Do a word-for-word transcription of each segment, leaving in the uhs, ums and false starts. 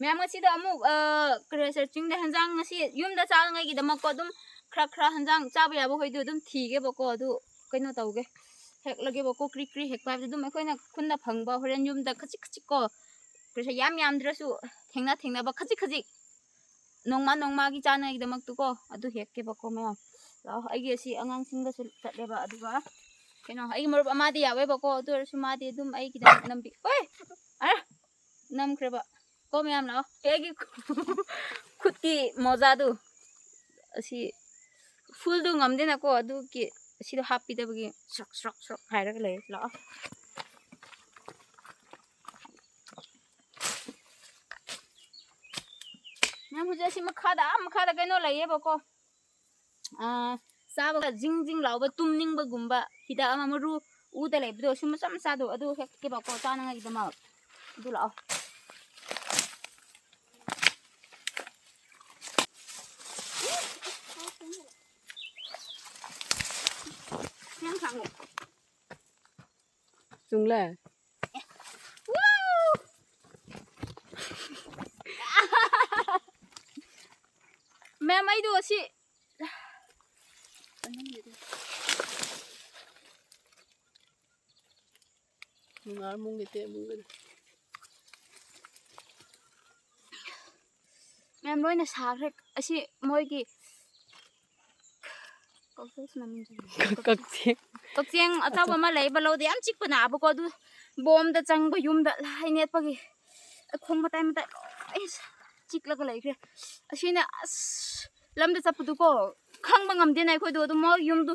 ꯃꯌꯥꯝ, ꯉꯁꯤꯗꯣ ꯑꯃꯨꯛ, ꯑ, ꯀꯔꯤ ꯍꯥꯏꯁꯤꯔ, ꯆꯤꯡꯗ ꯍꯦꯟꯖꯥꯡ ꯉꯁꯤ ꯌꯨꯝꯗ ꯆꯥꯅꯉꯥꯏꯒꯤꯗꯃꯛꯀꯣ ꯑꯗꯨꯝ ꯈꯔ ꯈꯔ ꯍꯦꯟꯖꯥꯡ ꯆꯥꯕ ꯌꯥꯕ ꯍꯣꯏꯗꯣ ꯑꯗꯨꯝ ꯊꯤꯒꯦꯕꯀꯣ, ꯑꯗꯨ ꯀꯩꯅꯣ ꯇꯧꯒꯦ, ꯍꯦꯛꯂꯒꯦꯕꯀꯣ, ꯀ꯭ꯔꯤ ꯀ꯭ꯔꯤ ꯍꯦꯛꯄ ꯍꯥꯏꯕꯗꯤ ꯑꯗꯨꯝ ꯑꯩꯈꯣꯏꯅ ꯈꯨꯟꯗ ꯐꯪꯕ ꯍꯣꯔꯦꯟ ꯌꯨꯝꯗ ꯈꯖꯤꯛ ꯈꯖꯤꯛ ꯀꯣ, ꯀꯔꯤ ꯍꯥꯏꯁꯤꯔ, ꯌꯥꯝ ꯌꯥꯝꯗ꯭ꯔꯁꯨ ꯊꯦꯡꯅ ꯊꯦꯡꯅꯕ ꯈꯖꯤꯛ ꯈꯖꯤꯛ ꯅꯣꯡꯃ ꯅꯣꯡꯃꯒꯤ ꯆꯥꯅꯉꯥꯏꯒꯤꯗꯃꯛꯇꯨꯀꯣ ꯑꯗꯨ ꯍꯦꯛꯀꯦꯕꯀꯣ ꯃꯌꯥꯝ꯫ ꯂꯥꯛꯑꯣ, ꯑꯩꯒꯤ ꯑꯁꯤ ꯑꯉꯥꯡꯁꯤꯡꯒꯁꯨ ꯆꯠꯂꯦꯕ, ꯑꯗꯨꯒ ꯀꯩꯅꯣ, ꯑꯩꯒꯤ ꯃꯔꯨꯞ ꯑꯃꯗꯤ ꯌꯥꯎꯋꯦꯕꯀꯣ, ꯑꯗꯨ ꯑꯣꯏꯔꯁꯨ ꯃꯥꯗꯤ ꯑꯗꯨꯝ ꯑꯩꯒꯤꯗꯃꯛ ꯅꯝꯕꯤ, ꯍꯣꯏ, ꯑ, ꯅꯝꯈ꯭ꯔꯦꯕ꯫ ꯀꯣ ꯃꯌꯥꯝ ꯂꯥꯛꯑꯣ꯫ ꯑꯩꯒꯤ ꯈꯨꯠꯀꯤ ꯃꯣꯖꯥꯗꯨ ꯑꯁꯤ ꯐꯨꯜꯗꯨ ꯉꯝꯗꯦꯅꯀꯣ, ꯑꯗꯨꯒꯤ ꯑꯁꯤꯗꯣ ꯍꯥꯞꯄꯤꯗꯕꯒꯤ ꯁ꯭ꯔꯛ ꯁ꯭ꯔꯛ ꯁ꯭ꯔꯛ ꯍꯥꯏꯔꯒ ꯂꯩ꯫ ꯂꯥꯛꯑꯣ꯫ ꯃꯌꯥꯝ, ꯍꯧꯖꯤꯛ ꯑꯁꯤ ꯃꯈꯥꯗ, ꯑꯥ ꯃꯈꯥꯗ ꯀꯩꯅꯣ ꯂꯩꯌꯦꯕꯀꯣ꯫ ꯑꯥ, ꯆꯥꯕꯒ ꯖꯤꯡ ꯖꯤꯡ ꯂꯥꯎꯕ, ꯇꯨꯝꯅꯤꯡꯕꯒꯨꯝꯕ ꯍꯤꯗꯥꯛ ꯑꯃ ꯃꯔꯨ ꯎꯗ ꯂꯩꯕꯗꯣ, ꯁꯨꯝ ꯃꯆꯥ ꯃꯆꯥꯗꯣ, ꯑꯗꯨ ꯍꯦꯛꯀꯦꯕꯀꯣ, ꯆꯥꯅꯉꯥꯏꯒꯤꯗꯃꯛ꯫ ꯑꯗꯨ ꯂꯥꯛꯑꯣ꯫ ꯌꯥꯝ ꯈꯥꯡꯉꯦ꯫ ꯆꯨꯝꯂꯦ꯫ ꯃꯦꯝ, ꯑꯩꯗꯣ ꯑꯁꯤ ꯅꯨꯡꯉꯥꯏ ꯃꯨꯡꯒꯤ ꯇꯦ ꯃꯨꯡꯒꯤ꯫ ꯃꯌꯥꯝ ꯂꯣꯏꯅ ꯁꯥꯈ꯭ꯔꯦ꯫ ꯑꯁꯤ ꯃꯣꯏꯒꯤ ꯀꯛꯆꯦꯡ ꯀꯛꯆꯦꯡ꯫ ꯀꯛꯆꯦꯡ ꯑꯆꯧꯕ ꯑꯃ ꯂꯩꯕ ꯂꯧꯗ ꯌꯥꯝ ꯆꯤꯛꯄ ꯅꯥꯕꯀꯣ, ꯑꯗꯨ ꯕꯣꯝꯗ ꯆꯪꯕ ꯌꯨꯝꯗ ꯂꯥꯏ ꯅꯦꯠꯄꯒꯤ ꯈꯣꯡ ꯃꯇꯥꯏ ꯃꯇꯥꯏ ꯂꯣꯏ ꯆꯤꯛꯂꯒ ꯂꯩꯈ꯭ꯔꯦ꯫ ꯑꯁꯤꯅ ꯑꯁ ꯂꯝꯗ ꯆꯠꯄꯗꯨꯀꯣ ꯈꯪꯕ ꯉꯝꯗꯦꯅ ꯑꯩꯈꯣꯏꯗꯣ, ꯑꯗꯨꯝ ꯃꯣꯏ ꯌꯨꯝꯗꯨ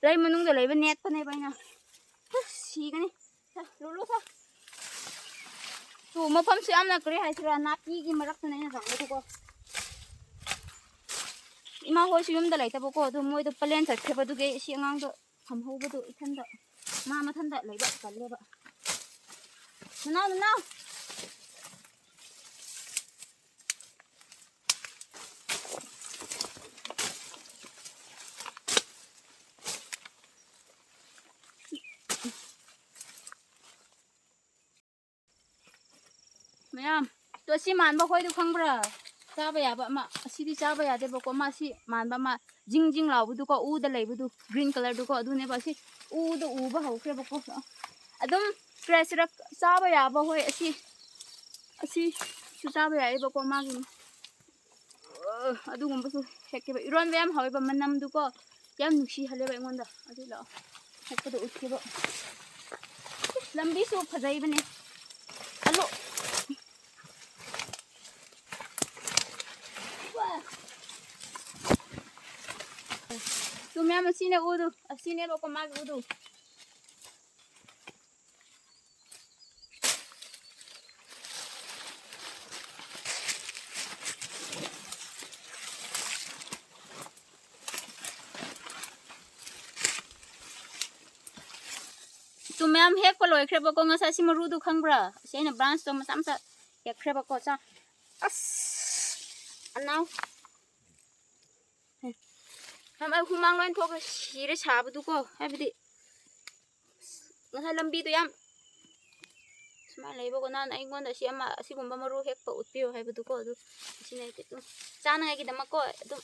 ꯂꯩ ꯃꯅꯨꯡꯗ ꯂꯩꯕ ꯅꯦꯠꯄꯅꯦꯕ ꯑꯩꯅ꯫ ꯑꯁ, ꯁꯤꯒꯅꯤ꯫ ꯁꯦ, ꯂꯨꯂꯨ ꯁꯦ꯫ ꯇꯨ, ꯃꯐꯝꯁꯨ ꯌꯥꯝꯅ ꯀꯔꯤ ꯍꯥꯏꯁꯤꯔꯥ, ꯅꯥꯄꯤꯒꯤ ꯃꯔꯛꯇꯅꯦ ꯑꯩꯅ ꯆꯪꯕꯗꯨꯀꯣ꯫ ꯏꯃꯥ ꯍꯣꯏꯁꯨ ꯌꯨꯝꯗ ꯂꯩꯇꯕꯀꯣ, ꯑꯗꯨ ꯃꯣꯏꯗꯣ ꯄꯂꯦꯟ ꯆꯠꯈꯤꯕꯗꯨꯒꯤ ꯁꯤ ꯑꯉꯥꯡꯗꯣ ꯊꯝꯍꯧꯕꯗꯨ ꯏꯊꯟꯗ, ꯃꯥ ꯃꯊꯟꯇ ꯂꯩꯕ ꯇꯜꯂꯦꯕ꯫ ꯅꯅꯥꯎ, ꯅꯅꯥꯎ꯫ ꯃꯌꯥꯝ, ꯇꯣ, ꯑꯁꯤ ꯃꯥꯟꯕ ꯈꯣꯏꯗꯨ ꯈꯪꯕ꯭ꯔꯥ? ꯆꯥꯕ ꯌꯥꯕ ꯑꯃ, ꯑꯁꯤꯗꯤ ꯆꯥꯕ ꯌꯥꯗꯦꯕꯀꯣ, ꯑꯃ ꯑꯁꯤ ꯃꯥꯟꯕ ꯑꯃ, ꯖꯤꯡ ꯖꯤꯡ ꯂꯥꯎꯕꯗꯨꯀꯣ, ꯎꯗ ꯂꯩꯕꯗꯨ, green colourꯗꯨꯀꯣ, ꯑꯗꯨꯅꯦꯕ꯫ ꯑꯁꯤ ꯎꯗ ꯎꯕ ꯍꯧꯈ꯭ꯔꯦꯕꯀꯣ꯫ ꯑꯗꯨꯝ ꯀꯔꯤ ꯍꯥꯏꯁꯤꯔ, ꯆꯥꯕ ꯌꯥꯕ ꯍꯣꯏ, ꯑꯁꯤ, ꯑꯁꯤꯁꯨ ꯆꯥꯕ ꯌꯥꯏꯌꯦꯕꯀꯣ, ꯃꯥꯒꯤ, ꯑ, ꯑꯗꯨꯒꯨꯝꯕꯁꯨ ꯍꯦꯛꯀꯦꯕ꯫ ꯏꯔꯣꯟꯕ ꯌꯥꯝ ꯍꯥꯎꯋꯦꯕ, ꯃꯅꯝꯗꯨꯀꯣ ꯌꯥꯝ ꯅꯨꯡꯁꯤꯍꯜꯂꯦꯕ ꯑꯩꯉꯣꯟꯗ꯫ ꯑꯗꯨ ꯂꯥꯛꯑꯣ, ꯍꯦꯛꯄꯗ ꯎꯠꯀꯦꯕ꯫ ꯂꯝꯕꯤꯁꯨ ꯐꯖꯩꯕꯅꯦ꯫ ꯑꯂꯨ꯫ ꯇꯨ ꯃꯌꯥꯝ ꯑꯁꯤꯅ ꯎꯗꯨ, ꯑꯁꯤꯅꯦꯕꯀꯣ ꯃꯥꯒꯤ ꯎꯗꯨ꯫ ꯇꯨ ꯃꯌꯥꯝ ꯍꯦꯛꯄ ꯂꯣꯏꯈ꯭ꯔꯦꯕꯀꯣ꯫ ꯉꯁꯥꯏ ꯁꯤ ꯃꯔꯨꯗꯨ ꯈꯪꯕ꯭ꯔꯥ? ꯑꯁꯤ ꯑꯩꯅ branchꯇꯣ ꯃꯆꯥ ꯃꯆꯥ ꯍꯦꯛꯈ꯭ꯔꯦꯕꯀꯣ꯫ ꯆꯥ-, ꯑꯁ! ꯑꯅꯥꯎ꯫ ꯌꯥꯝ ꯑꯩ ꯍꯨꯃꯥꯡ ꯂꯣꯏ ꯊꯣꯛꯈ꯭ꯔꯦ, ꯁꯤꯔꯦ ꯁꯥꯕꯗꯨꯀꯣ꯫ ꯍꯥꯏꯕꯗꯤ, ꯉꯁꯥꯏ ꯂꯝꯕꯤꯗꯣ ꯌꯥꯝ ꯁꯨꯃꯥꯏꯅ ꯂꯩꯕꯀꯣ꯫ ꯅꯍꯥꯟ ꯑꯩꯉꯣꯟꯗ ꯑꯁꯤ ꯑꯃ, ꯑꯁꯤꯒꯨꯝꯕ ꯃꯔꯨ ꯍꯦꯛꯄ ꯎꯠꯄꯤꯌꯣ ꯍꯥꯏꯕꯗꯨꯀꯣ꯫ ꯑꯗꯨ ꯑꯁꯤꯅ ꯑꯩꯗꯤ ꯑꯗꯨꯝ ꯆꯥꯅꯉꯥꯏꯒꯤꯗꯃꯛꯀꯣ ꯑꯗꯨꯝ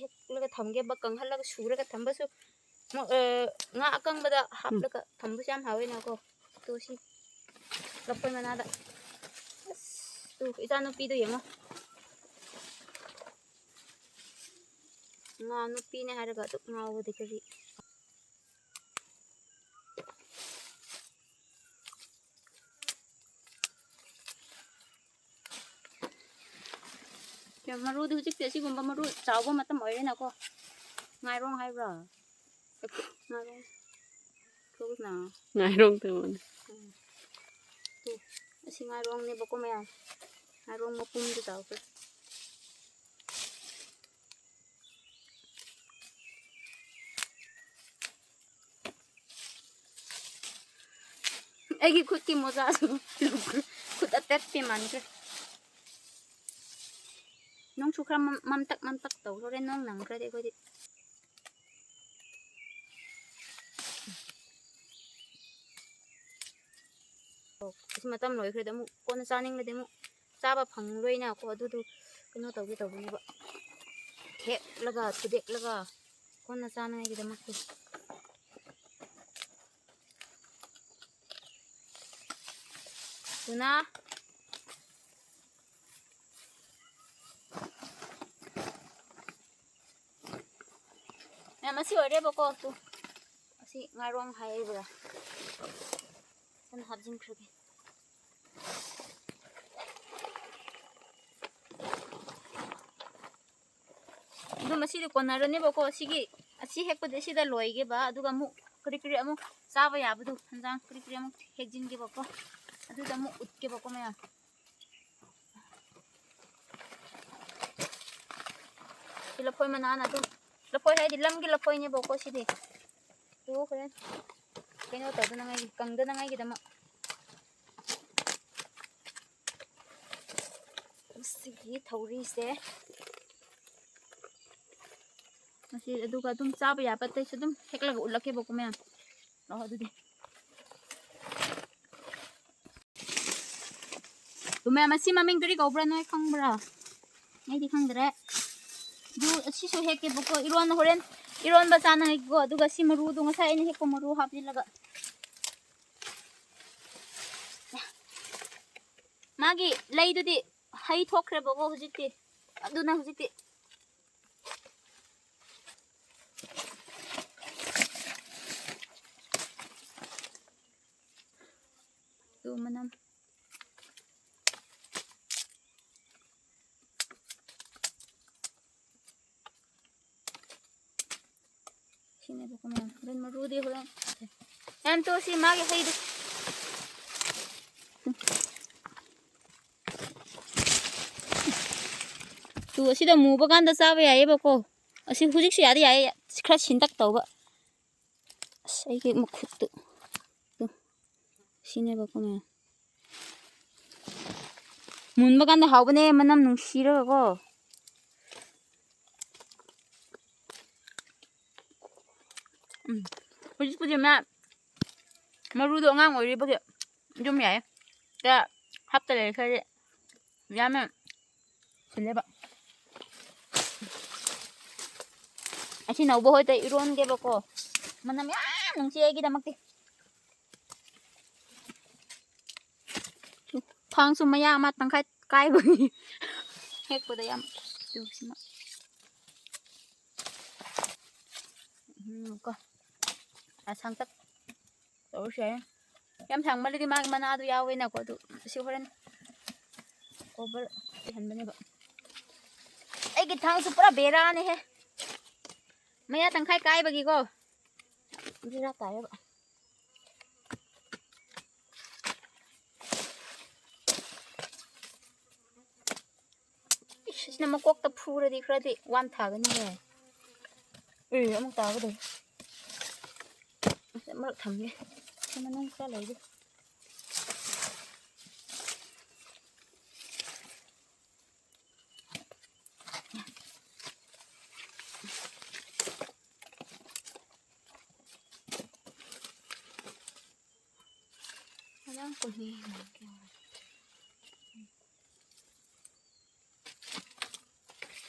ꯍꯦꯛꯂꯒ ꯊꯝꯒꯦꯕ, ꯀꯪꯍꯜꯂꯒ ꯁꯨꯔꯒ ꯊꯝꯕꯁꯨ꯫ ꯃ-, ꯑ, ꯉꯥ ꯑꯀꯪꯕꯗ ꯍꯥꯞꯂꯒ ꯊꯝꯕꯁꯨ ꯌꯥꯝ ꯍꯥꯎꯋꯦꯅꯀꯣ꯫ ꯑꯗꯣ ꯁꯤ ꯂꯐꯣꯏ ꯃꯅꯥꯗ꯫ ꯑꯁ, ꯇꯨ, ꯏꯆꯥꯅꯨꯄꯤꯗꯣ ꯌꯦꯡꯉꯣ꯫ ꯉꯥ ꯅꯨꯄꯤꯅꯦ ꯍꯥꯏꯔꯒ ꯑꯗꯨꯛ ꯉꯥꯎꯕꯗꯤ ꯀꯔꯤ꯫ ꯌꯥꯝ ꯃꯔꯨꯗꯤ ꯍꯧꯖꯤꯛꯇꯤ ꯑꯁꯤꯒꯨꯝꯕ ꯃꯔꯨ ꯆꯥꯎꯕ ꯃꯇꯝ ꯑꯣꯏꯔꯦꯅꯀꯣ꯫ ꯉꯥꯏꯔꯣꯡ ꯍꯥꯏꯕ꯭ꯔꯥ? ꯉꯥꯏꯔꯣꯡ꯫ ꯊꯣꯛꯅ꯫ ꯉꯥꯏꯔꯣꯡ ꯇꯧꯕꯅꯦ꯫ ꯎꯝ꯫ ꯇꯨ, ꯑꯁꯤ ꯉꯥꯏꯔꯣꯡꯅꯦꯕꯀꯣ ꯃꯌꯥꯝ꯫ ꯉꯥꯏꯔꯣꯡ ꯃꯄꯨꯝꯗꯤ ꯆꯥꯎꯈ꯭ꯔꯦ꯫ ꯑꯩꯒꯤ ꯈꯨꯠꯀꯤ ꯃꯣꯖꯥꯁꯨ ꯈꯨꯠ ꯑꯇꯠꯄꯤ ꯃꯥꯟꯈ꯭ꯔꯦ꯫ ꯅꯣꯡꯁꯨ ꯈꯔ ꯃꯝ-, ꯃꯝꯇꯛ ꯃꯝꯇꯛ ꯇꯧꯈ꯭ꯔꯦ, ꯅꯣꯡ ꯅꯪꯈ꯭ꯔꯗꯤ ꯑꯩꯈꯣꯏꯗꯤ꯫ ꯑꯣ, ꯑꯁꯤ ꯃꯇꯝ ꯂꯣꯏꯈ꯭ꯔꯗꯤ ꯑꯃꯨꯛ ꯀꯣꯟꯅ ꯆꯥꯅꯤꯡꯂꯗꯤ ꯑꯃꯨꯛ ꯆꯥꯕ ꯐꯪꯂꯣꯏꯅꯀꯣ, ꯑꯗꯨꯗꯨ ꯀꯩꯅꯣ ꯇꯧꯒꯦ ꯇꯧꯕꯅꯦꯕ, ꯍꯦꯛꯂꯒ ꯊꯨꯗꯦꯛꯂꯒ ꯀꯣꯟꯅ ꯆꯥꯅꯉꯥꯏꯒꯤꯗꯃꯛꯇꯤ꯫ ꯑꯗꯨꯅ ꯃꯌꯥꯝ, ꯑꯁꯤ ꯑꯣꯏꯔꯦꯕꯀꯣ꯫ ꯇꯨ, ꯑꯁꯤ ꯉꯥꯔꯣꯡ ꯍꯥꯏꯕ꯭ꯔꯥ? ꯐꯖꯅ ꯍꯥꯞꯆꯤꯟꯈ꯭ꯔꯒꯦ꯫ ꯑꯗꯨ ꯃꯁꯤꯗꯤ ꯀꯣꯟꯅꯔꯅꯦꯕꯀꯣ꯫ ꯁꯤꯒꯤ, ꯑꯁꯤ ꯍꯦꯛꯄꯗꯤ ꯁꯤꯗ ꯂꯣꯏꯒꯦꯕ, ꯑꯗꯨꯒ ꯑꯃꯨꯛ ꯀꯔꯤ ꯀꯔꯤ ꯑꯃꯨꯛ ꯆꯥꯕ ꯌꯥꯕꯗꯨ, ꯍꯦꯟꯖꯥꯡ ꯀꯔꯤ ꯀꯔꯤ ꯑꯃꯨꯛ ꯍꯦꯛꯆꯤꯟꯒꯦꯕꯀꯣ, ꯑꯗꯨꯗ ꯑꯃꯨꯛ ꯎꯠꯀꯦꯕꯀꯣ ꯃꯌꯥꯝ꯫ ꯁꯤ ꯂꯐꯣꯏ ꯃꯅꯥꯅ ꯑꯗꯨꯝ, ꯂꯐꯣꯏ ꯍꯥꯏꯗꯤ ꯂꯝꯒꯤ ꯂꯐꯣꯏꯅꯦꯕꯀꯣ ꯁꯤꯗꯤ꯫ ꯑꯗꯨ ꯍꯣꯔꯦꯟ ꯀꯩꯅꯣ ꯇꯧꯗꯅꯉꯥꯏꯒꯤ, ꯀꯪꯗꯅꯉꯥꯏꯒꯤꯗꯃꯛ꯫ ꯃꯁꯤꯒꯤ ꯊꯧꯔꯤꯁꯦ꯫ ꯃꯁꯤ ꯑꯗꯨꯒ ꯑꯗꯨꯝ ꯆꯥꯕ ꯌꯥꯕ ꯑꯇꯩꯁꯨ ꯑꯗꯨꯝ ꯍꯦꯛꯂꯒ ꯎꯠꯂꯛꯀꯦꯕꯀꯣ ꯃꯌꯥꯝ꯫ ꯂꯥꯛꯑꯣ ꯑꯗꯨꯗꯤ꯫ ꯑꯗꯨ ꯃꯌꯥꯝ, ꯑꯁꯤ ꯃꯃꯤꯡ ꯀꯔꯤ ꯀꯧꯕ꯭ꯔꯥ, ꯅꯣꯏ ꯈꯪꯕ꯭ꯔꯥ? ꯑꯩꯗꯤ ꯈꯪꯗ꯭ꯔꯦ꯫ ꯑꯗꯨ ꯑꯁꯤꯁꯨ ꯍꯦꯛꯀꯦꯕꯀꯣ, ꯏꯔꯣꯟ, ꯍꯣꯔꯦꯟ ꯏꯔꯣꯟꯕ ꯆꯥꯅꯉꯥꯏꯀꯣ꯫ ꯑꯗꯨꯒ ꯁꯤ ꯃꯔꯨꯗꯣ, ꯉꯁꯥꯏ ꯑꯩꯅ ꯍꯦꯛꯄ ꯃꯔꯨ ꯍꯥꯞꯆꯤꯜꯂꯒ, ꯃꯥꯒꯤ ꯂꯩꯗꯨꯗꯤ ꯍꯩ ꯊꯣꯛꯈ꯭ꯔꯦꯕꯀꯣ ꯍꯧꯖꯤꯛꯇꯤ꯫ ꯑꯗꯨꯅ ꯍꯧꯖꯤꯛꯇꯤ ꯑꯗꯨ ꯃꯅꯝ꯫ ꯁꯤꯅꯦꯕꯀꯣ ꯃꯌꯥꯝ꯫ ꯍꯣꯔꯦꯟ ꯃꯔꯨꯗꯤ ꯍꯣꯔꯦꯟ꯫ ꯃꯌꯥꯝ ꯇꯣ, ꯁꯤ ꯃꯥꯒꯤ ꯍꯩꯗꯣ꯫ ꯇꯨ, ꯑꯁꯤꯗ ꯃꯨꯕ ꯀꯥꯟꯗ ꯆꯥꯕ ꯌꯥꯏꯌꯦꯕꯀꯣ꯫ ꯑꯁꯤ ꯍꯧꯖꯤꯛꯁꯨ ꯌꯥꯗꯤ ꯌꯥꯏꯌꯦ, ꯈꯔ ꯁꯤꯟꯇꯛ ꯇꯧꯕ꯫ ꯑꯁ, ꯑꯩꯒꯤ ꯃꯈꯨꯠꯇꯨ꯫ ꯇꯨ, ꯁꯤꯅꯦꯕꯀꯣ ꯃꯌꯥꯝ꯫ ꯃꯨꯟꯕ ꯀꯥꯟꯗ ꯍꯥꯎꯕꯅꯦ, ꯃꯅꯝ ꯅꯨꯡꯁꯤꯔꯒꯀꯣ꯫ ꯎꯝ, ꯍꯧꯖꯤꯛꯄꯨꯗꯤ ꯃꯥ ꯃꯔꯨꯗꯣ ꯑꯉꯥꯡ ꯑꯣꯏꯔꯤꯕꯒꯤ ꯑꯗꯨꯝ ꯌꯥꯏꯌꯦ꯫ ꯀꯌꯥ ꯍꯥꯞꯇ ꯂꯩꯔꯦ ꯈꯔꯗꯤ꯫ ꯌꯥꯝꯅ ꯁꯤꯜꯂꯦꯕ꯫ ꯑꯁꯤ ꯅꯧꯕ ꯍꯣꯏꯗ ꯏꯔꯣꯟꯒꯦꯕꯀꯣ꯫ ꯃꯅꯝ ꯌꯥꯝ ꯅꯨꯡꯁꯤ ꯑꯩꯒꯤꯗꯃꯛꯇꯤ꯫ ꯊꯥꯡꯁꯨ ꯃꯌꯥ ꯑꯃ ꯇꯪꯈꯥꯏ ꯀꯥꯏꯕꯒꯤ ꯍꯦꯛꯄꯗ ꯌꯥꯝ ꯆꯨꯁꯤꯃ꯫ ꯎꯝ, ꯀꯣ꯫ ꯑ, ꯁꯥꯡꯇꯛ ꯇꯧꯔꯁꯨ ꯌꯥꯏ꯫ ꯌꯥꯝ ꯁꯥꯡꯃꯜꯂꯗꯤ ꯃꯥꯒꯤ ꯃꯅꯥꯗꯣ ꯌꯥꯎꯋꯦꯅꯀꯣ, ꯑꯗꯨ ꯁꯤ ꯍꯣꯔꯦꯟ cover ꯄꯤꯍꯟꯕꯅꯦꯕ꯫ ꯑꯩꯒꯤ ꯊꯥꯡꯁꯨ ꯄꯨꯔꯥ ꯕꯦꯔꯥꯅꯦꯍꯦ꯫ ꯃꯌꯥ ꯇꯪꯈꯥꯏ ꯀꯥꯏꯕꯒꯤꯀꯣ꯫ ꯕꯦꯔꯥ ꯇꯥꯏꯌꯦꯕ꯫ ꯏꯁ, ꯑꯁꯤꯅ ꯃꯀꯣꯛꯇ ꯐꯨꯔꯗꯤ ꯈꯔꯗꯤ ꯋꯥꯟ ꯊꯥꯒꯅꯤꯍꯦ꯫ ꯑꯦ, ꯑꯃꯨꯛ ꯇꯥꯒꯗꯧꯔꯦ꯫ ꯑꯁ, ꯑꯃꯔꯛ ꯊꯝꯒꯦ꯫ ꯁꯤ ꯃꯅꯨꯡ ꯈꯔ ꯂꯩꯔꯤ꯫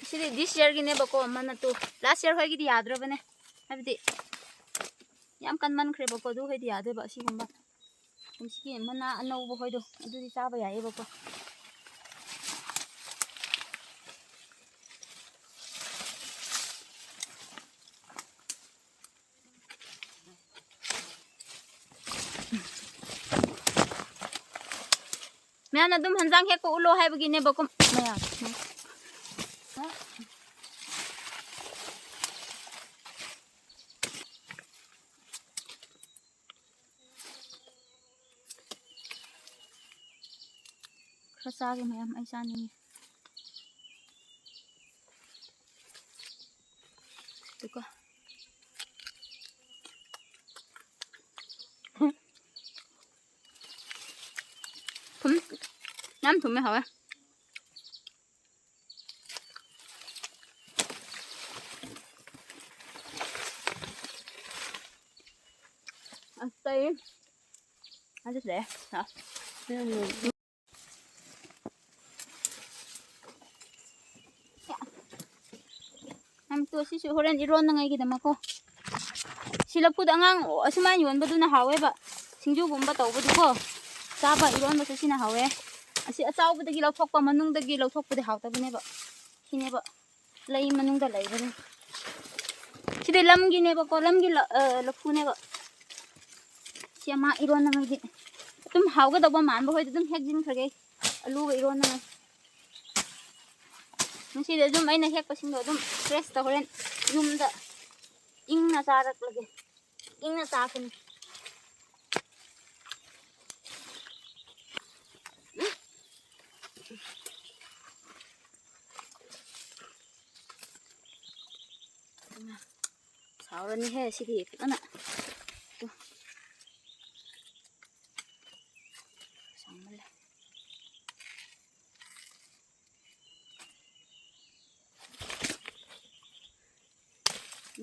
ꯁꯤꯗꯤ this yearꯒꯤꯅꯦꯕꯀꯣ, ꯑꯃꯅ ꯇꯨ last year ꯍꯣꯏꯒꯤꯗꯤ ꯌꯥꯗ꯭ꯔꯕꯅꯦ, ꯍꯥꯏꯕꯗꯤ ꯌꯥꯝ ꯀꯟꯃꯟꯈ꯭ꯔꯦꯕꯀꯣ, ꯑꯗꯨ ꯍꯣꯏꯗꯤ ꯌꯥꯗꯦꯕ꯫ ꯑꯁꯤꯒꯨꯝꯕ ꯀꯨꯝꯁꯤꯒꯤ ꯃꯅꯥ ꯑꯅꯧꯕ ꯍꯣꯏꯗꯣ ꯑꯗꯨꯗꯤ ꯆꯥꯕ ꯌꯥꯏꯌꯦꯕꯀꯣ꯫ ꯃꯌꯥꯝꯅ ꯑꯗꯨꯝ ꯍꯟꯖꯥꯡ ꯍꯦꯛꯄ ꯎꯠꯂꯣ ꯍꯥꯏꯕꯒꯤꯅꯦꯕꯀꯣ꯫ ꯃꯌꯥꯝ꯫ ꯈꯔ ꯆꯥꯒꯦ ꯃꯌꯥꯝ, ꯑꯩ ꯆꯥꯅꯤꯡꯉꯤ꯫ ꯑꯗꯨꯒ ꯊꯨꯝ, ꯌꯥꯝ ꯊꯨꯝꯃꯦ, ꯍꯥꯎꯋꯦ꯫ ꯑꯇꯩ ꯑꯗꯨꯁꯦ, ꯍꯥ꯫ ꯎꯝ꯫ ꯇꯣ, ꯁꯤꯁꯨ ꯍꯣꯔꯦꯟ ꯏꯔꯣꯟꯅꯉꯥꯏꯒꯤꯗꯃꯛꯀꯣ꯫ ꯁꯤ ꯂꯐꯨꯗ ꯑꯉꯥꯡ ꯑꯁꯨꯃꯥꯏꯅ ꯌꯣꯟꯕꯗꯨꯅ ꯍꯥꯎꯋꯦꯕ꯫ ꯁꯤꯡꯖꯨꯒꯨꯝꯕ ꯇꯧꯕꯗꯨꯀꯣ꯫ ꯆꯥꯕ ꯏꯔꯣꯟꯕꯁꯨ ꯁꯤꯅ ꯍꯥꯎꯋꯦ꯫ ꯑꯁꯤ ꯑꯆꯥꯎꯕꯗꯒꯤ ꯂꯧꯊꯣꯛꯄ, ꯃꯅꯨꯡꯗꯒꯤ ꯂꯧꯊꯣꯛꯄꯗꯤ ꯍꯥꯎꯇꯕꯅꯦꯕ꯫ ꯁꯤꯅꯦꯕ꯫ ꯂꯩ ꯃꯅꯨꯡꯗ ꯂꯩꯕꯅꯦ꯫ ꯁꯤꯗꯤ ꯂꯝꯒꯤꯅꯦꯕꯀꯣ, ꯂꯝꯒꯤ ꯂ-, ꯑ, ꯂꯐꯨꯅꯦꯕ꯫ ꯁꯤ ꯑꯃ ꯏꯔꯣꯟꯅꯉꯥꯏꯒꯤ꯫ ꯑꯗꯨꯝ ꯍꯥꯎꯒꯗꯧꯕ ꯃꯥꯟꯕ ꯍꯣꯏꯗꯤ ꯑꯗꯨꯝ ꯍꯦꯛꯆꯤꯟꯈ꯭ꯔꯒꯦ꯫ ꯑꯂꯨꯒ ꯏꯔꯣꯟꯅꯉꯥꯏ꯫ ꯉꯁꯤꯗꯤ ꯑꯗꯨꯝ ꯑꯩꯅ ꯍꯦꯛꯄꯁꯤꯡꯗꯣ ꯑꯗꯨꯝ fresh ꯇ ꯍꯣꯔꯦꯟ ꯌꯨꯝꯗ ꯏꯪꯅ ꯆꯥꯔꯛꯂꯒꯦ꯫ ꯏꯪꯅ ꯆꯥꯒꯅꯤ꯫ ꯁꯥꯎꯔꯅꯤꯍꯦ ꯁꯤꯗꯤ ꯐꯖꯅ꯫ ꯇꯨ꯫ ꯁꯥꯡꯃꯜꯂꯦ꯫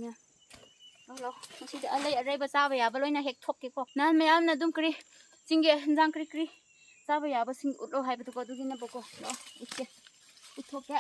ꯅꯦ꯫ ꯂꯥꯎ, ꯂꯥꯎ꯫ ꯉꯁꯤꯗꯤ ꯑꯂꯩ ꯑꯔꯩꯕ ꯆꯥꯕ ꯌꯥꯕ ꯂꯣꯏꯅ ꯍꯦꯛ ꯊꯣꯛꯀꯦꯀꯣ꯫ ꯅꯍꯥꯟ ꯃꯌꯥꯝꯅ ꯑꯗꯨꯝ ꯀꯔꯤ ꯆꯤꯡꯒꯤ ꯍꯤꯟꯖꯥꯡ ꯀꯔꯤ ꯀꯔꯤ ꯆꯥꯕ ꯌꯥꯕꯁꯤꯡ ꯎꯠꯂꯣ ꯍꯥꯏꯕꯗꯨꯀꯣ, ꯑꯗꯨꯒꯤꯅꯦꯕꯀꯣ꯫ ꯂꯥꯛꯑꯣ, ꯎꯠꯀꯦ꯫ ꯎꯠꯊꯣꯛꯀꯦ꯫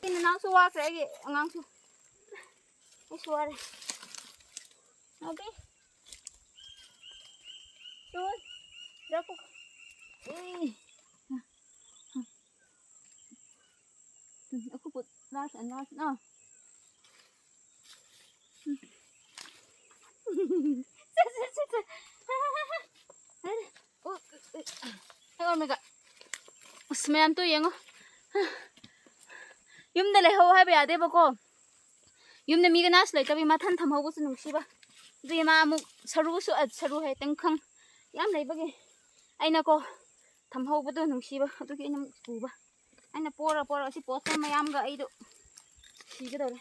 ꯏꯆꯤꯟ ꯏꯅꯥꯎꯁꯨ ꯋꯥꯈ꯭ꯔꯦ, ꯑꯩꯒꯤ ꯑꯉꯥꯡꯁꯨ꯫ ꯑꯩꯁꯨ ꯋꯥꯔꯦ꯫ ꯅꯥꯎꯕꯤ꯫ ꯇꯨ꯫ ꯂꯧꯕꯨꯛ꯫ ꯎꯏ꯫ ꯎꯝ, ꯑꯩꯈꯣꯏ ꯄꯨ-, last and last, ꯑꯥ꯫ ꯎꯝ꯫ ꯁꯦ, ꯁꯦ, ꯁꯦ, ꯁꯦ꯫ ꯑꯔꯦ꯫ ꯎ, ꯎ, ꯎ꯫ ꯍꯦꯛ ꯑꯣꯏꯔꯝꯃꯦꯒ꯫ ꯑꯁ, ꯃꯌꯥꯝ ꯇꯨ ꯌꯦꯡꯉꯣ꯫ ꯌꯨꯝꯗ ꯂꯩꯍꯧ ꯍꯥꯏꯕ ꯌꯥꯗꯦꯕꯀꯣ꯫ ꯌꯨꯝꯗ ꯃꯤ ꯀꯅꯥꯁꯨ ꯂꯩꯇꯕꯒꯤ ꯃꯊꯟ ꯊꯝꯍꯧꯕꯁꯨ ꯅꯨꯡꯁꯤꯕ꯫ ꯑꯗꯨꯒꯤ ꯃꯥ ꯑꯃꯨꯛ ꯁꯔꯨꯁꯨ, ꯑ, ꯁꯔꯨ ꯍꯥꯏ, ꯇꯪꯈꯪ ꯌꯥꯝ ꯂꯩꯕꯒꯤ ꯑꯩꯅꯀꯣ ꯊꯝꯍꯧꯕꯗꯣ ꯅꯨꯡꯁꯤꯕ꯫ ꯑꯗꯨꯒꯤ ꯑꯩꯅ ꯑꯃꯨꯛ ꯄꯨꯕ꯫ ꯑꯩꯅ ꯄꯣꯔ ꯄꯣꯔ ꯁꯤ ꯄꯣꯁꯇꯔ ꯃꯌꯥꯝꯒ ꯑꯩꯗꯣ ꯁꯤꯒꯗꯧꯔꯦ꯫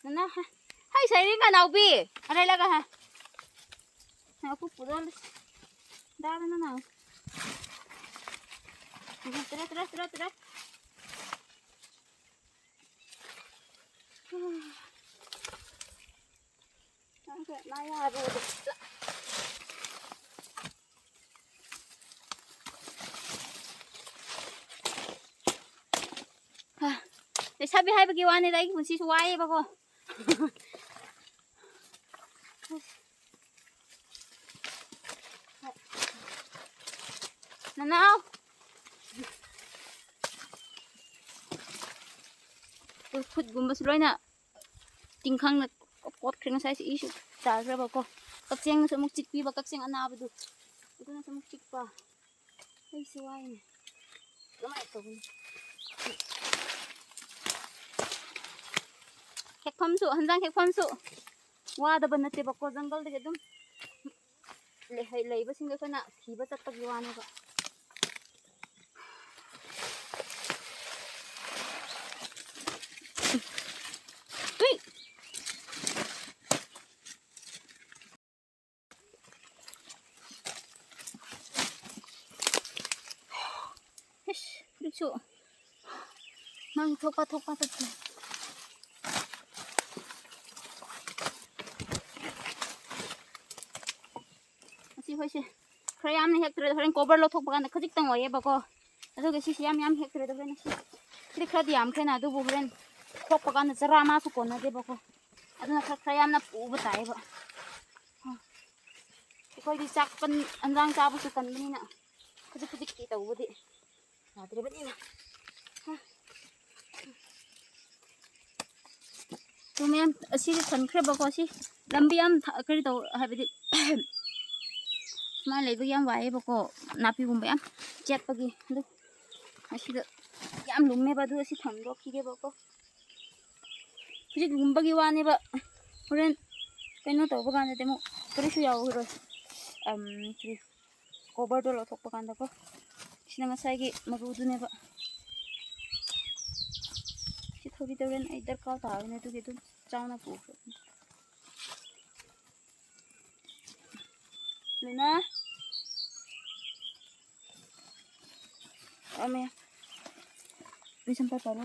ꯅꯅꯥꯎ, ꯍꯥ꯫ ꯍꯩ, ꯁꯩꯔꯦꯡꯒ ꯅꯥꯎꯕꯤ꯫ ꯑꯔꯩꯂꯒ, ꯍꯥ꯫ ꯅꯥꯀꯨꯞ ꯄꯨꯔꯛꯑꯣ꯫ ꯗꯥꯗꯅ ꯅꯥꯎ꯫ ꯇꯔꯦ, ꯇꯔꯦ, ꯇꯔꯦ, ꯇꯔꯦ꯫ ꯅꯪꯁꯦ ꯅꯌꯥꯗꯣ꯫ ꯍꯥ, ꯂꯩꯁꯥꯕꯤ ꯍꯥꯏꯕꯒꯤ ꯋꯥꯅꯤꯗ, ꯑꯩꯒꯤ ꯄꯨꯟꯁꯤꯁꯨ ꯋꯥꯏꯌꯦꯕꯀꯣ꯫ ꯅꯅꯥꯎ꯫ ꯈꯨꯠꯒꯨꯝꯕꯁꯨ ꯂꯣꯏꯅ ꯇꯤꯡꯈꯪꯅ ꯀꯣꯠꯈ꯭ꯔꯦ꯫ ꯉꯁꯥꯏꯁꯦ ꯏꯁꯨ ꯇꯥꯈ꯭ꯔꯕꯀꯣ꯫ ꯀꯛꯆꯦꯡꯅꯁꯨ ꯑꯃꯨꯛ ꯆꯤꯛꯄꯤꯕ, ꯀꯛꯆꯦꯡ ꯑꯅꯥꯕꯗꯨ꯫ ꯑꯗꯨꯅꯁꯨ ꯑꯃꯨꯛ ꯆꯤꯛꯄ꯫ ꯑꯩꯁꯨ ꯋꯥꯏꯅꯦ꯫ ꯀꯃꯥꯏꯅ ꯇꯧꯒꯅꯤ? ꯍꯦꯛꯐꯝꯁꯨ, ꯍꯟꯖꯥꯡ ꯍꯦꯛꯐꯝꯁꯨ ꯋꯥꯗꯕ ꯅꯠꯇꯦꯕꯀꯣ, ꯖꯪꯒꯜꯗꯒꯤ ꯑꯗꯨꯝ ꯂꯩ-, ꯂꯩꯕꯁꯤꯡꯗꯣ ꯑꯩꯈꯣꯏꯅ ꯊꯤꯕ ꯆꯠꯄꯒꯤ ꯋꯥꯅꯦꯕ꯫ ꯇꯨꯏ! ꯏꯁ, ꯍꯧꯖꯤꯛꯁꯨ ꯃꯥꯒꯤ ꯊꯣꯛꯄ ꯊꯣꯛꯄ ꯆꯠꯈ꯭ꯔꯦ꯫ ꯑꯁꯤ ꯍꯣꯏꯁꯦ ꯈꯔ ꯌꯥꯝꯅ ꯍꯦꯛꯇ꯭ꯔꯦꯗ, ꯍꯣꯔꯦꯟ ꯀꯣꯕꯔ ꯂꯧꯊꯣꯛꯄ ꯀꯥꯟꯗ ꯈꯖꯤꯛꯇꯪ ꯑꯣꯏꯌꯦꯕꯀꯣ꯫ ꯑꯗꯨꯒ ꯁꯤꯁꯦ ꯌꯥꯝ ꯌꯥꯝ ꯍꯦꯛꯇ꯭ꯔꯦꯗ, ꯍꯣꯔꯦꯟ ꯁꯤ-, ꯁꯤꯗꯤ ꯈꯔꯗꯤ ꯌꯥꯝꯈ꯭ꯔꯦꯅ, ꯑꯗꯨꯕꯨ ꯍꯣꯔꯦꯟ ꯈꯣꯛꯄ ꯀꯥꯟꯗ ꯆꯔꯥ ꯑꯃꯁꯨ ꯀꯣꯟꯅꯗꯦꯕꯀꯣ꯫ ꯑꯗꯨꯅ ꯈꯔ, ꯈꯔ ꯌꯥꯝꯅ ꯄꯨꯕ ꯇꯥꯏꯌꯦꯕ꯫ ꯑꯩꯈꯣꯏꯗꯤ ꯆꯥꯛ ꯀꯟ-, ꯏꯟꯖꯥꯡ ꯆꯥꯕꯁꯨ ꯀꯟꯕꯅꯤꯅ ꯈꯖꯤꯛ ꯈꯖꯤꯛꯇꯤ ꯇꯧꯕꯗꯤ ꯌꯥꯗ꯭ꯔꯤꯕꯅꯤꯅ꯫ ꯑꯗꯨ ꯃꯌꯥꯝ ꯑꯁꯤꯗꯤ ꯊꯟꯈ꯭ꯔꯦꯕꯀꯣ꯫ ꯁꯤ ꯂꯝꯕꯤ ꯌꯥꯝ ꯊ-, ꯀꯔꯤ ꯇꯧ ꯍꯥꯏꯕꯗꯤ ꯁꯨꯃꯥꯏꯅ ꯂꯩꯕꯒꯤ ꯌꯥꯝ ꯋꯥꯏꯑꯦꯕꯀꯣ, ꯅꯥꯄꯤꯒꯨꯝꯕ ꯌꯥꯝ ꯆꯦꯠꯄꯒꯤ꯫ ꯑꯗꯨ ꯑꯁꯤꯗ ꯌꯥꯝ ꯂꯨꯝꯃꯦꯕ, ꯑꯗꯨ ꯑꯁꯤ ꯊꯥꯡꯗꯣꯛꯈꯤꯒꯦꯕꯀꯣ꯫ ꯍꯧꯖꯤꯛ ꯂꯨꯝꯕꯒꯤ ꯋꯥꯅꯦꯕ, ꯍꯣꯔꯦꯟ ꯀꯩꯅꯣ ꯇꯧꯕ ꯀꯥꯟꯗꯗꯤ ꯑꯃꯨꯛ ꯀꯔꯤꯁꯨ ꯌꯥꯎꯔꯔꯣꯏ꯫ ꯑꯝ, ꯀꯔꯤ, ꯀꯣꯕꯔꯗꯣ ꯂꯧꯊꯣꯛꯄ ꯀꯥꯟꯗꯀꯣ꯫ ꯁꯤꯅ ꯉꯁꯥꯏꯒꯤ ꯃꯔꯨꯗꯨꯅꯦꯕ꯫ ꯊꯣꯏꯕꯤ ꯇꯧꯔꯦꯟ ꯑꯩ ꯗꯔꯀꯥꯔ ꯇꯥꯕꯅꯦ, ꯑꯗꯨꯒꯤ ꯑꯗꯨꯝ ꯆꯥꯎꯅ ꯄꯨꯈ꯭ꯔꯕꯅꯦ꯫ ꯂꯨꯅꯥ꯫ ꯑꯃꯦ꯫ ꯂꯨꯏꯁꯟ ꯄꯥꯏ ꯄꯥꯏꯔꯣ꯫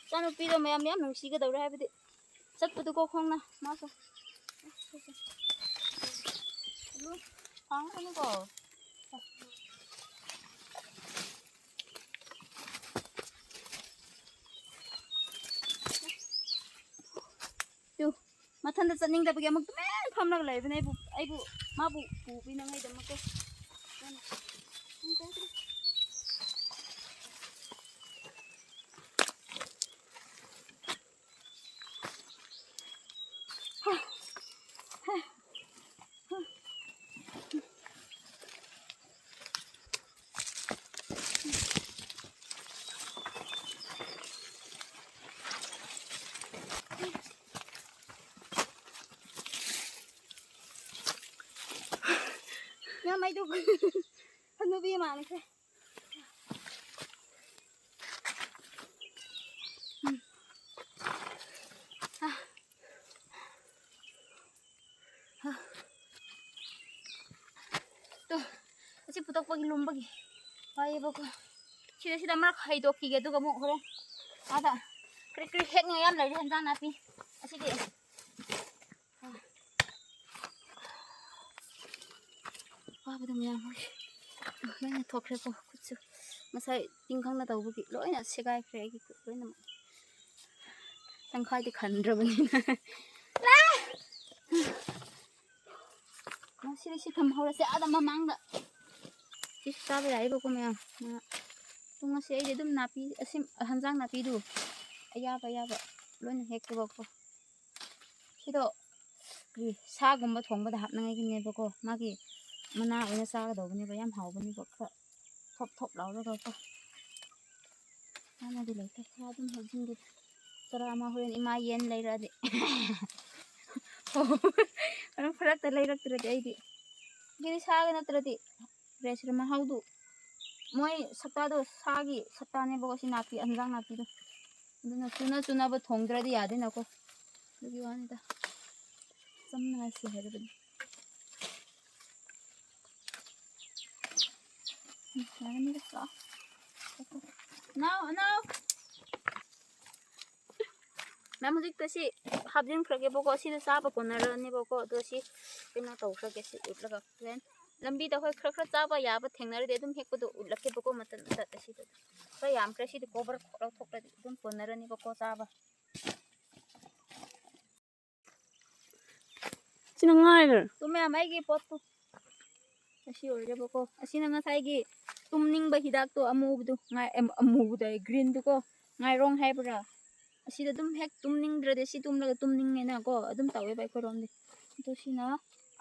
ꯏꯆꯥꯅꯨꯄꯤꯗꯣ ꯃꯌꯥꯝ ꯌꯥꯝ ꯅꯨꯡꯁꯤꯒꯗꯧꯔꯦ, ꯍꯥꯏꯕꯗꯤ ꯆꯠꯄꯗꯨꯀꯣ ꯈꯣꯡꯅ ꯃꯥꯁꯨ꯫ ꯐꯥꯡꯒꯅꯤꯀꯣ꯫ ꯇꯨ, ꯃꯊꯟꯇ ꯆꯠꯅꯤꯡꯗꯕꯒꯤ ꯑꯃꯨꯛ ꯇꯨꯃꯤꯟ ꯐꯝꯂꯒ ꯂꯩꯕꯅꯦ꯫ ꯑꯩꯕꯨ, ꯑꯩꯕꯨ, ꯃꯥꯕꯨ ꯄꯨꯕꯤꯅꯉꯥꯏꯗꯃꯛꯇ꯫ ꯌꯥꯝ ꯃꯩꯗꯨ ꯍꯅꯨꯕꯤ ꯃꯥꯟꯈ꯭ꯔꯦ꯫ ꯎꯝ꯫ ꯑꯥ꯫ ꯑꯥ꯫ ꯇꯣ, ꯑꯁꯤ ꯄꯨꯊꯣꯛꯄꯒꯤ ꯂꯨꯝꯕꯒꯤ ꯋꯥꯏꯌꯦꯕꯀꯣ꯫ ꯁꯤꯗ, ꯁꯤꯗ ꯃꯔꯛ ꯍꯩꯗꯣꯛꯈꯤꯒꯦ, ꯑꯗꯨꯒ ꯑꯃꯨꯛ ꯍꯣꯔꯦꯟ ꯑꯥꯗ ꯀ꯭ꯔꯤꯛ ꯀ꯭ꯔꯤꯛ ꯍꯦꯛꯅꯤꯡꯉꯥꯏ ꯌꯥꯝ ꯂꯩꯔꯦ, ꯍꯦꯟꯖꯥꯡ ꯅꯥꯄꯤ꯫ ꯑꯁꯤꯗꯤ ꯋꯥꯕꯗ ꯃꯌꯥꯝ ꯍꯣꯏ ꯂꯣꯏꯅ ꯊꯣꯛꯈ꯭ꯔꯦꯀꯣ꯫ ꯈꯨꯠꯁꯨ ꯉꯁꯥꯏ ꯇꯤꯡꯈꯪꯅ ꯇꯧꯕꯒꯤ ꯂꯣꯏꯅ ꯁꯦꯒꯥꯏꯈ꯭ꯔꯦ ꯑꯩꯒꯤ ꯈꯨꯠ ꯂꯣꯏꯅꯃꯛ꯫ ꯇꯪꯈꯥꯏꯗꯤ ꯈꯟꯗ꯭ꯔꯕꯅꯤꯅ꯫ ꯂꯥ! ꯉꯁꯤꯗꯤ ꯁꯤ ꯊꯝꯍꯧꯔꯁꯦ ꯑꯥꯗ ꯃꯃꯥꯡꯗ꯫ ꯁꯤꯁꯨ ꯆꯥꯕ ꯌꯥꯏꯌꯦꯕꯀꯣ ꯃꯌꯥꯝ꯫ ꯃꯉꯥ꯫ ꯑꯗꯣ ꯉꯁꯤ ꯑꯩꯗꯤ ꯑꯗꯨꯝ ꯅꯥꯄꯤ, ꯑꯁꯤ ꯍꯦꯟꯖꯥꯡ ꯅꯥꯄꯤꯗꯨ ꯑꯌꯥꯕ ꯑꯌꯥꯕ ꯂꯣꯏꯅ ꯍꯦꯛꯀꯦꯕꯀꯣ꯫ ꯁꯤꯗꯣ ꯀꯔꯤ ꯁꯥꯒꯨꯝꯕ ꯊꯣꯡꯕꯗ ꯍꯥꯞꯅꯉꯥꯏꯒꯤꯅꯦꯕꯀꯣ꯫ ꯃꯥꯒꯤ ꯃꯅꯥ ꯑꯣꯏꯅ ꯆꯥꯒꯗꯧꯕꯅꯦꯕ꯫ ꯌꯥꯝ ꯍꯥꯎꯕꯅꯦꯕ꯫ ꯈꯔ ꯊꯣꯞ ꯊꯣꯞ ꯂꯥꯎꯔꯒꯀꯣ꯫ ꯑꯃꯗꯤ ꯂꯩꯇꯦ꯫ ꯈꯔ ꯑꯗꯨꯝ ꯍꯧꯖꯤꯟꯒꯦ꯫ ꯆꯔꯥ ꯑꯃ ꯍꯣꯔꯦꯟ ꯏꯃꯥ ꯌꯦꯟ ꯂꯩꯔꯛꯑꯗꯤ꯫ ꯑꯗꯨꯝ ꯐꯔꯛꯇ ꯂꯩꯔꯛꯇ꯭ꯔꯗꯤ ꯑꯩꯗꯤ꯫ ꯒꯤꯗꯤ ꯁꯥꯒꯤ ꯅꯠꯇ꯭ꯔꯗꯤ ꯔꯦꯁ ꯃꯍꯥꯎꯗꯨ, ꯃꯣꯏ ꯁꯛꯇꯥꯗꯣ ꯁꯥꯒꯤ ꯁꯛꯇꯥꯅꯦꯕꯀꯣ, ꯁꯤ ꯅꯥꯄꯤ, ꯍꯤꯟꯖꯥꯡ ꯅꯥꯄꯤꯗꯣ꯫ ꯑꯗꯨꯅ ꯆꯨꯅ ꯆꯨꯅꯕ ꯊꯣꯡꯗ꯭ꯔꯗꯤ ꯌꯥꯗꯦꯅꯀꯣ꯫ ꯑꯗꯨꯒꯤ ꯋꯥꯅꯤꯗ꯫ ꯆꯝꯅ ꯉꯥꯏꯁꯤ ꯍꯥꯏꯔꯕꯅꯤ꯫ ꯎꯝ, ꯌꯥꯔꯅꯤꯗ, ꯂꯥꯛꯑꯣ꯫ ꯅꯥꯎ, ꯅꯥꯎ꯫ ꯃꯦꯝ, ꯍꯧꯖꯤꯛꯇ ꯁꯤ ꯍꯥꯞꯆꯤꯟꯈ꯭ꯔꯒꯦꯕꯀꯣ꯫ ꯁꯤꯗ ꯆꯥꯕ ꯀꯣꯟꯅꯔꯅꯦꯕꯀꯣ꯫ ꯑꯗꯣ ꯁꯤ ꯀꯩꯅꯣ ꯇꯧꯈ꯭ꯔꯒꯦ, ꯁꯤ ꯎꯠꯂꯒ ꯍꯣꯔꯦꯟ ꯂꯝꯕꯤꯗ ꯍꯣꯏ ꯈꯔ ꯈꯔ ꯆꯥꯕ ꯌꯥꯕ ꯊꯦꯡꯅꯔꯗꯤ ꯑꯗꯨꯝ ꯍꯦꯛꯄꯗꯣ ꯎꯠꯂꯛꯀꯦꯕꯀꯣ꯫ ꯃꯇꯠ ꯃꯇꯠ ꯑꯁꯤꯗ ꯈꯔ ꯌꯥꯝꯈ꯭ꯔꯦ꯫ ꯁꯤꯗꯤ ꯀꯣꯕꯔ ꯂꯧꯊꯣꯛꯈ꯭ꯔꯗꯤ ꯑꯗꯨꯝ ꯀꯣꯟꯅꯔꯅꯤꯕꯀꯣ ꯆꯥꯕ꯫ ꯁꯤꯅ ꯉꯥꯏꯔ꯫ ꯇꯨ ꯃꯌꯥꯝ ꯑꯩꯒꯤ ꯄꯣꯠꯇꯨ꯫ ꯑꯁꯤ ꯑꯣꯏꯔꯦꯕꯀꯣ꯫ ꯑꯁꯤꯅ ꯉꯁꯥꯏꯒꯤ ꯇꯨꯝꯅꯤꯡꯕ ꯍꯤꯗꯥꯛꯇꯣ ꯑꯃꯨꯕꯗꯨ, ꯉꯥꯏ-, ꯑꯝ-, ꯑꯃꯨꯕꯗ ꯑꯩ green ꯗꯨꯀꯣ꯫ ꯉꯥꯏꯔꯣꯡ ꯍꯥꯏꯕ꯭ꯔꯥ? ꯑꯁꯤꯗ ꯑꯗꯨꯝ ꯍꯦꯛ ꯇꯨꯝꯅꯤꯡꯗ꯭ꯔꯗꯤ ꯁꯤ ꯇꯨꯝꯂꯒ ꯇꯨꯝꯅꯤꯡꯉꯦꯅꯀꯣ꯫ ꯑꯗꯨꯝ ꯇꯧꯋꯦꯕ ꯑꯩꯈꯣꯏꯔꯣꯝꯗꯤ꯫ ꯑꯗꯨ ꯁꯤꯅ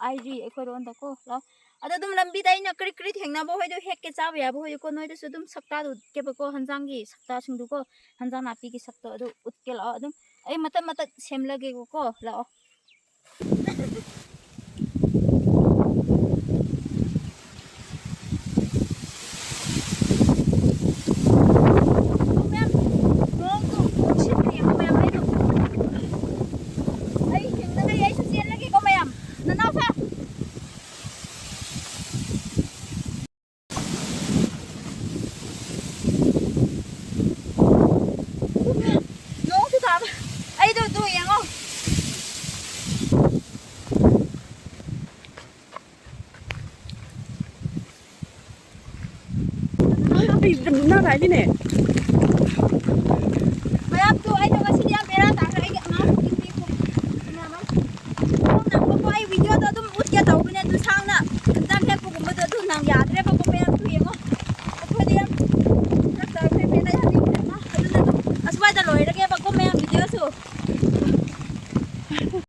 ꯑꯥꯏꯔꯤ ꯑꯩꯈꯣꯏꯔꯣꯝꯗꯀꯣ꯫ ꯂꯥꯛꯑꯣ꯫ ꯑꯗꯣ ꯑꯗꯨꯝ ꯂꯝꯕꯤꯗ ꯑꯩꯅ ꯀꯔꯤ ꯀꯔꯤ ꯊꯦꯡꯅꯕ ꯍꯣꯏꯗꯣ ꯍꯦꯛꯀꯦ ꯆꯥꯕ ꯌꯥꯕ ꯍꯣꯏꯗꯣꯀꯣ꯫ ꯅꯣꯏꯗꯁꯨ ꯑꯗꯨꯝ ꯁꯛꯇꯥꯗꯨ ꯎꯠꯀꯦꯕꯀꯣ꯫ ꯍꯟꯖꯥꯡꯒꯤ ꯁꯛꯇꯥꯁꯤꯡꯗꯨꯀꯣ꯫ ꯍꯟꯖꯥꯡ ꯅꯥꯄꯤꯒꯤ ꯁꯛꯇꯣ ꯑꯗꯨ ꯎꯠꯀꯦ ꯂꯥꯛꯑꯣ꯫ ꯑꯗꯨꯝ ꯑꯩ ꯃꯇꯠ ꯃꯇꯠ ꯁꯦꯝꯂꯒꯦꯀꯣ꯫ ꯂꯥꯛꯑꯣ꯫ ꯃꯌꯥꯝ, ꯅꯣꯡꯗꯣ ꯅꯨꯡꯁꯤꯠꯅ ꯌꯦꯡꯉꯣ ꯃꯌꯥꯝ, ꯑꯩꯗꯣ, ꯑꯩ ꯍꯤꯡꯅꯉꯥꯏ ꯑꯩꯁꯨ ꯆꯦꯜꯂꯒꯦꯀꯣ ꯃꯌꯥꯝ꯫ ꯅꯅꯥꯎ ꯁꯥ꯫ ꯅꯣꯡꯁꯨ ꯇꯥꯕ꯫ ꯑꯩꯗꯣ ꯑꯗꯨ ꯌꯦꯡꯉꯣ꯫ ꯑꯩ ꯃꯨꯟꯅ ꯂꯥꯛꯏꯅꯦ꯫